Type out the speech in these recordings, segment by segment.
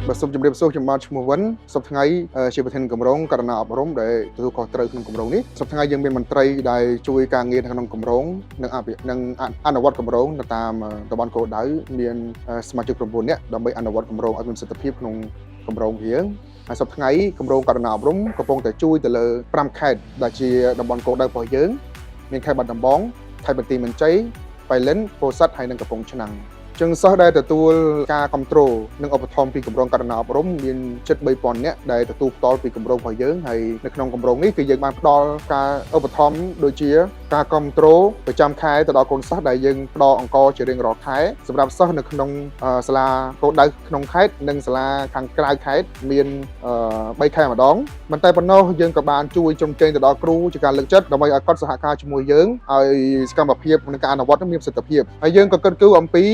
បាទសូមជម្រាបសួរខ្ញុំបាទឈ្មោះវិនសប្តាហ៍ថ្ងៃជាប្រធានគម្រោងករណីអប់រំដែលទទួលខុសត្រូវក្នុងគម្រោងនេះសប្តាហ៍ថ្ងៃយើងមានមន្ត្រីដែលជួយការងារនៅក្នុងគម្រោងនិងអភិនិងអនុវត្តគម្រោងនៅតាមតំបន់គោលដៅមានសមាជិក9នាក់ដើម្បីអនុវត្តគម្រោងឲ្យមានប្រសិទ្ធភាពក្នុងគម្រោងយើងហើយសប្តាហ៍ថ្ងៃគម្រោងករណីអប់រំកំពុងតែជួយទៅលើ5ខេត្តដែលជាតំបន់គោលដៅរបស់យើងមានខេត្តបាត់ដំបងខេត្តបន្ទាយមានជ័យប៉ៃលិនពោធិ៍សាត់ហើយនិងកំពង់ឆ្នាំង ចឹងសិស្សដែលទទួលការគ្រប់គ្រងនិងឧបត្ថម្ភពីគម្រោងករណីអប់រំមានជិត3000នាក់ដែលទទួលផ្ដល់ពីគម្រោងរបស់យើងហើយនៅក្នុងគម្រោងនេះគឺយើងបានផ្ដល់ការឧបត្ថម្ភដូចជាការគ្រប់គ្រងប្រចាំខែទៅដល់កូនសិស្សដែលយើងផ្ដល់អង្ករជារៀងរាល់ខែសម្រាប់សិស្សនៅក្នុងសាលាគោលដៅក្នុងខេត្តនិងសាលាខាងក្រៅខេត្តមាន3ខែម្ដងមិនតែប៉ុណ្ណោះយើងក៏បានជួយជ្រោមជ្រែងទៅដល់គ្រូជាការលើកចិត្តដើម្បីឲ្យគាត់សហការជាមួយយើងឲ្យសកម្មភាពក្នុងការអនុវត្តនឹងមានប្រសិទ្ធភាពហើយយើងក៏គិតគូរអំពី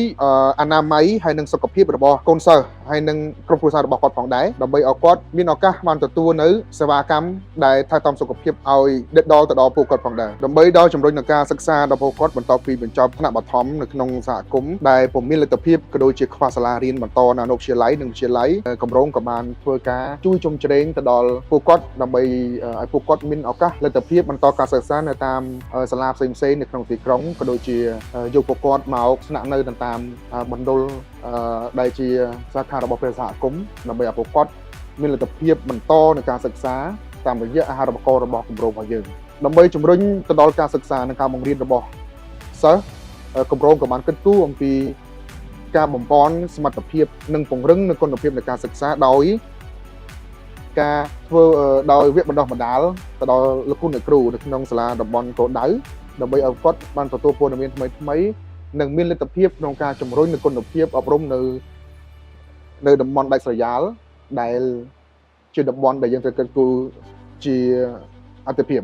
អនាម័យហើយនិងសុខភាពរបស់កូនសិស្សហើយនិងក្រុមគ្រួសាររបស់គាត់ផងដែរដើម្បីឲ្យគាត់មានឱកាសបានទទួលនៅសេវាកម្មដែលថែទាំសុខភាពឲ្យដិតដល់ទៅដល់ពួកគាត់ផងដែរដើម្បីដល់ជំរុញនឹងការសិក្សាដល់ពួកគាត់បន្ទាប់ពីបញ្ចប់ថ្នាក់បឋមនៅក្នុងសហគមន៍ដែលពុំមានលទ្ធភាពក៏ដូចជាខ្វះសាលារៀនបន្តនៅអនុវិទ្យាល័យនិងវិទ្យាល័យគម្រោងក៏បានធ្វើការជួយជុំជ្រែងទៅដល់ពួកគាត់ដើម្បីឲ្យពួកគាត់មានឱកាសលទ្ធភាពបន្តការសិក្សានៅតាមសាលាផ្សេងៗនៅក្នុងទីក្រុងក៏ដូចជាយកពួកគាត់មកស្នាក់នៅតាមមណ្ឌលដែលជាសាខារបស់ព្រះសហគមន៍ដើម្បីឲ្យពួកគាត់មានលទ្ធភាពបន្តในការសិក្សាតាមរយៈអាហារូបករណ៍របស់គម្រោងរបស់យើងដើម្បីជំរុញទៅដល់ការសិក្សានិងការបង្រៀនរបស់សិស្សគម្រោងក៏បានគិតគូរអំពីការបំប៉នសមត្ថភាពនិងពង្រឹងនូវគុណភាពនៃការសិក្សាដោយការធ្វើដោយវគ្គបណ្ដុះបណ្ដាលទៅដល់លោកគ្រូអ្នកគ្រូនៅក្នុងសាលាតំបន់គោលដៅដើម្បីឲ្យគាត់បានទទួលព័ត៌មានថ្មីថ្មីនិងមានលទ្ធភាពក្នុងការជំរុញនូវគុណភាពអប់រំនៅនៅតំបន់ដាច់ស្រយាលដែលជាតំបន់ដែលយើងត្រូវគិតគូរជាអតិភិប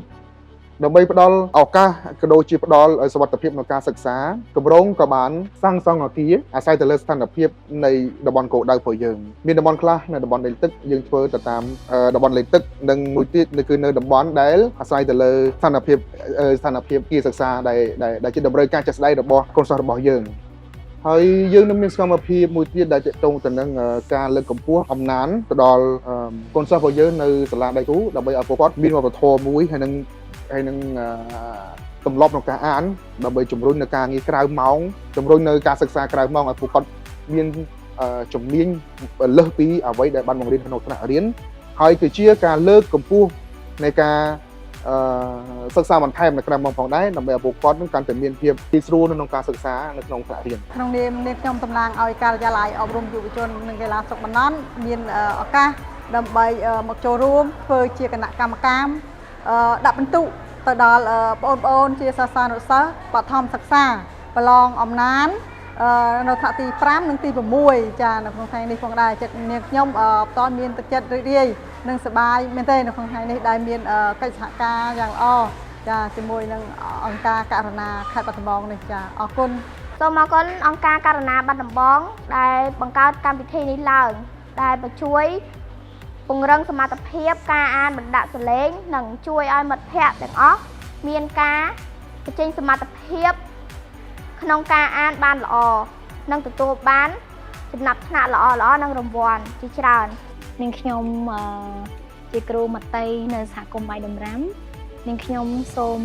ដើម្បីផ្ដល់ឱកាសក៏ដូចជាផ្ដល់ឲ្យសុវត្ថិភាពក្នុងការសិក្សាគម្រោងក៏បានសាងសង់អគារអាស្រ័យទៅលើស្ថានភាពនៃតំបន់គោលដៅរបស់យើងមានតំបន់ខ្លះនៅតំបន់លិចទឹកយើងធ្វើទៅតាមតំបន់លិចទឹកនិងមួយទៀតគឺនៅតំបន់ដែលអាស្រ័យទៅលើស្ថានភាពស្ថានភាពគាសិក្សាដែលដែលជាតម្រូវការជាក់ស្ដែងរបស់កូនសិស្សរបស់យើងហើយយើងនឹងមានសកម្មភាពមួយទៀតដែលទាក់ទងទៅនឹងការលើកកម្ពស់អំណានទៅដល់កូនសិស្សរបស់យើងនៅសាលាដៃគូដើម្បីឲ្យពួកគាត់មានវប្បធម៌មួយហើយនឹងទម្លាប់ក្នុងការអានដើម្បីជំរុញនៅការងារក្រៅម៉ោងជំរុញនៅការសិក្សាក្រៅម៉ោងឲ្យពួកគាត់មានជំនាញលើសពីអ្វីដែលបានបង្រៀនក្នុងថ្នាក់រៀនហើយគឺជាការលើកកម្ពស់នៃការអឺសិក្សាបន្ថែមនៅក្រៅម៉ោងផងដែរដើម្បីឲ្យពួកគាត់នឹងកាន់តែមានភាពងាយស្រួលនៅក្នុងការសិក្សានៅក្នុងថ្នាក់រៀន ក្នុងនាមនាងខ្ញុំតំណាងឲ្យការិយាល័យអប់រំយុវជននិងកីឡាស្រុកបណ្ដន់មានឱកាសដើម្បីមកចូលរួមធ្វើជាគណៈកម្មការដាក់ពិន្ទុទៅដល់បងប្អូនជាសិស្សានុសិស្សបឋមសិក្សាប្រឡងអំណាននៅថ្នាក់ទី5និងទី6ចានៅក្នុងថ្ងៃនេះផងដែរចិត្តនាងខ្ញុំផ្ទាល់មានទឹកចិត្តរីករាយនិងសប្បាយមែនទេនៅក្នុងថ្ងៃនេះដែលមានកិច្ចសហការយ៉ាងល្អចាជាមួយនឹងអង្គការករណាខេត្តបាត់ដំបងនេះចាអរគុណ សូមអរគុណអង្គការករណាបាត់ដំបងដែលបង្កើតកម្មវិធីនេះឡើងដែលបញ្ជួយពង្រឹងសមត្ថភាពការអានបណ្ដាក់សលេងនិងជួយឲ្យមិត្តភ័ក្តិទាំងអស់មានការបញ្ចេញសមត្ថភាពក្នុងការអានបានល្អនិងទទួលបានចំណាត់ថ្នាក់ល្អៗនិងរង្វាន់ជាច្រើន នាងខ្ញុំជាគ្រូមតីនៅសហគមន៍បាយដំរាំនាងខ្ញុំសូម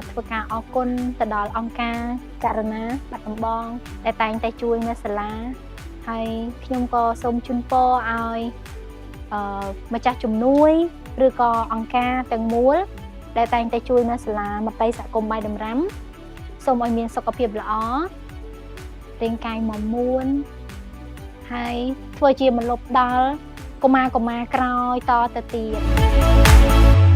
ធ្វើការអរគុណទៅដល់អង្គការករណាបាត់ដំបងដែលតែងតែជួយនៅសាលាហើយខ្ញុំក៏សូមជូនពរឲ្យម្ចាស់ជំនួយឬក៏អង្គការទាំងមូលដែលតែងតែជួយនៅសាលាមតីសហគមន៍បាយដំរាំសូមឲ្យមានសុខភាពល្អរាងកាយមាំមួន ហើយធ្វើជាមលុបដល់កុមារកុមារក្រោយតទៅទៀត។